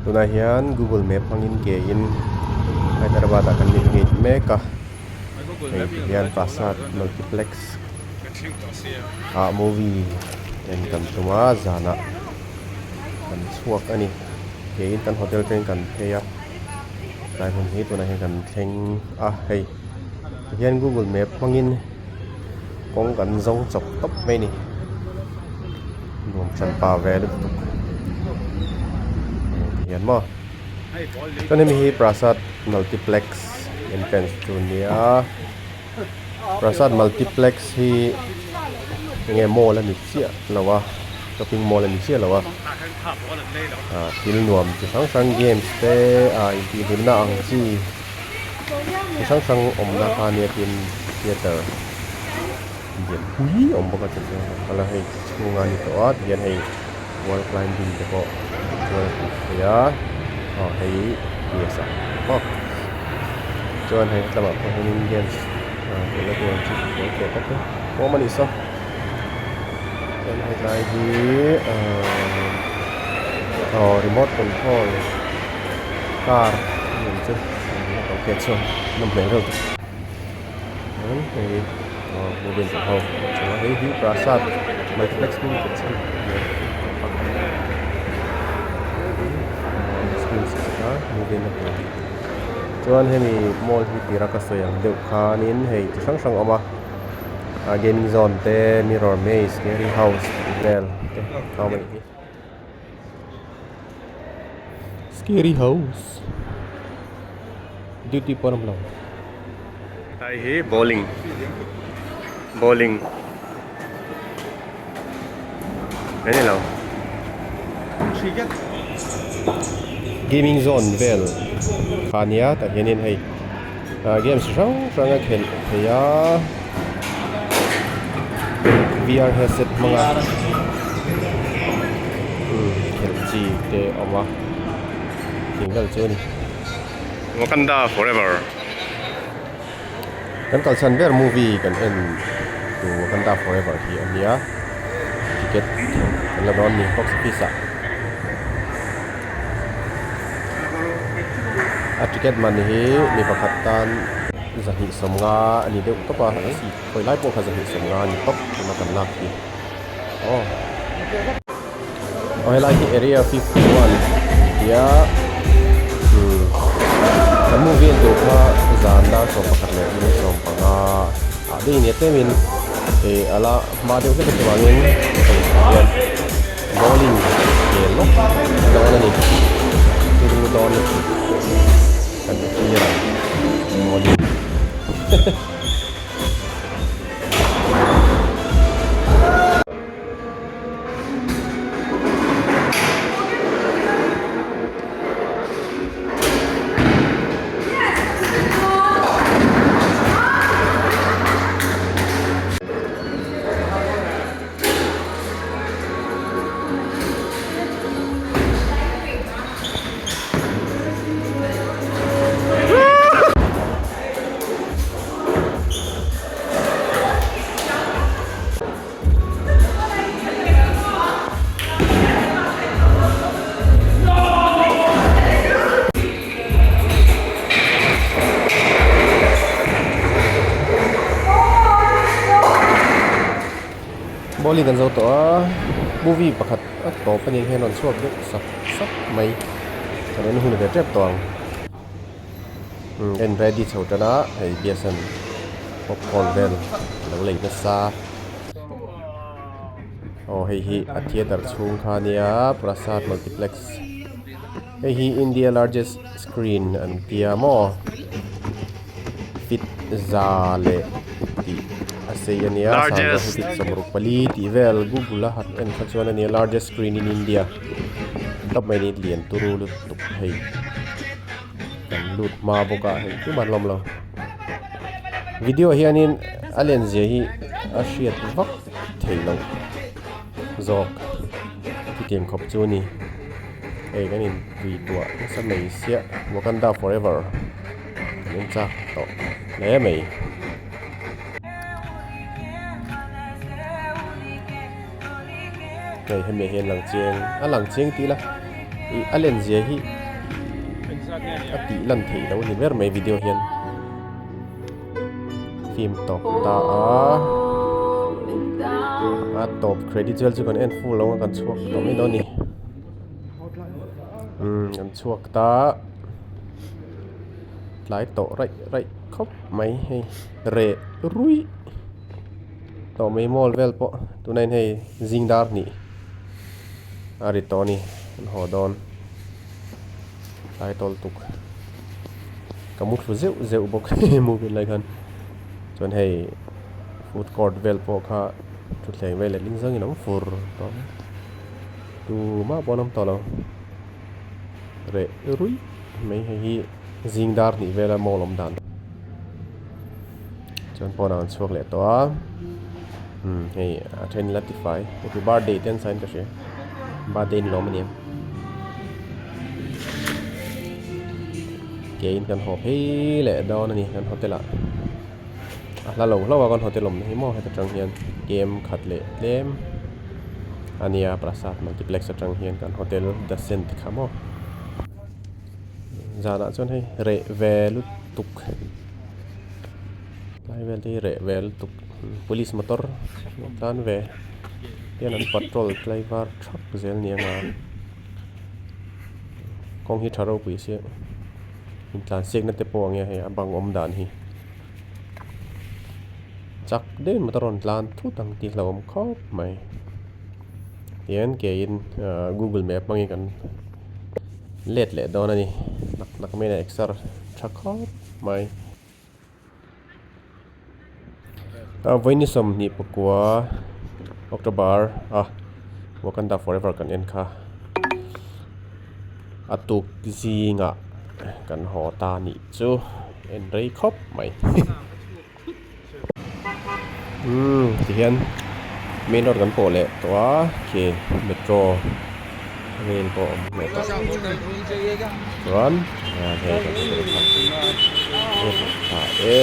Tunah hian Google Map hmangin ke in Hyderabad ah kan navigate mek a, hei ti hian Prasad Multiplex ah movie en kan tum a, zanah kan chhuak a ni. Ke in kan hotel thleng kan phei a, tlai hmun hi tunah hian kan thleng a hei ti hian Google Map hmangin kawng kan zawng chawp tawp mai a ni nuam hran pa ve lutuk hian maw chuan hemi hi Prasad Multiplex entrance chu nia Prasad Multiplex hi enge mall a ni chiah lo a shopping mall a ni chiah lo a ah thil nuam chi hrang hrang games te ah intihhlimna ang chi. Chi hrang hrang awmna kha ania tin theatre lian pui a awm bawk a chu chu a kal a hei chhunga ni tawh a tihian hei wall climbing te pawh chuan a tih theih a aw hei yes a maw chuan hei hetlamah pawh hianin games ah khelhna tur ang chi pawl te tak te pawh awm a nih saw chuan hetlai hi ahh aw remote control car a ni chu lo ke chuan nawm hmel reuh ta chuan hei aw movie an ho chuan hei hi Prasad multiplex hming te chhan screen siam kha movie an la hmu chuan hemi mall hi tira ka sawi ang deuh khanin hei chi hrang hrang a awm a ah gaming zone te mirror maze scary house tih vel te a awm a nih hi. Scary house duty pawh an awm lo. Helai hi bowling bowling mai ni lo gaming zone vel kha a nia tah hianin hei ah games chi hrang hrang a khelh theih a VR headset hmanga umm khelh chi te a awm a tih vel chu a ni. Wakanda forever. Kan kalchhan ber movie kan en tu Wakanda forever hi a nia ticket kan la dawn a ni box office ah. A ticket man hi mi pakhat tan 250 a ni deuh tawp a seat khawi lai pawh kha 250 a ni tawp tuna kan lak hi aw aw helai hi area 51 tia umm kan movie en tur kha zan dar 11 leh minute 15 ah daih nia tlemin ih ala hma deuh hlek avangin hei hian. Bowling ke lawk dawn a ni turu dawn kan ti thlir ang bowling Bowling kan zo tawh a movie pakhat a tawp a nih hian a rawn chhuak deuh sak sak mai kan en hun ve tep tawh ang umm en ready chho tan a hei biasan popcorn vel a lo lei nasa aw hei hi a theatre chhung kha a nia Prasad multiplex hei hi India largest screen an tia maw. Fit za leh tih a sei a nia sang zawk hi fit 64 tih vel google a han en kha chuan a nia largest screen in India tawp mai ni lian turu lutuk hei kan lut hma bawk a hei tumah an lawm lo video hianin a len zia hi a hriat vak theih loh zawk thutiang khawp chu a ni hei kan in tui tuah nasa mai siah Wakanda forever. Kan en chak tawh hle mai. Hei hemi ah hian lang chiang a lang chiang tih ila. Ih a len zia hi a tih lan theih loh a ni ber mai video hian film tawp ta a a tawp credit vel chu kan en full lo a kan chhuak tawh mai dawn a ni umm kan chhuak ta tlai tawh raih raih khawp mai hei reh ruih tawh mai mall vel pawh tunah hian hei zing dar hnih. A ri tawh a ni an haw dawn tlai tawl tuk ka mu thlu zeuh zeuh bawk movie lai khan chuan hei food court vel pawh kha thutthleng vel leh ling zawngin a awm fur tawh a tumah pawh an awm tawh lo reh ruih mai hei hi zing dar hnih vela mall awm dan. Chuan pawnah an chhuak leh tawh a umm hei a then la ti fai heti birthday te an sign ka hria birthday an lawm ania ke in kan haw phei leh dawn ani kan hotel ah a hla lo hlauh a kan hotel awmna hi maw heta tang hian kem khat leh tlem ania prasad multiplex atang hian kan hotel the cent kha maw. Zanah chuan hei reh ve lutuk tlai vel te hi reh ve lutuk police motor an tlan ve hian an patrol tlai var thap zel nia nga kawng hi tha ropui sia intlan siakna te pawh ang e hei a bang awm dan hi chak deuhin motor a rawn tlan thut ang tih hlauhawm khawp mai tihian ke in ahh google map hmangin kan. Let leh dawn a ni. Nak nak mai in a exer tha khawp mai. Vawiin ni 24 October a Wakanda Forever kan en kha a tuk zingah kan haw ta nih chu en rei khawp mai. Umm tihian main road kan pawh leh tawh a khi metro rail pawh a awm leh tawh chuan hei kan sawi kha e.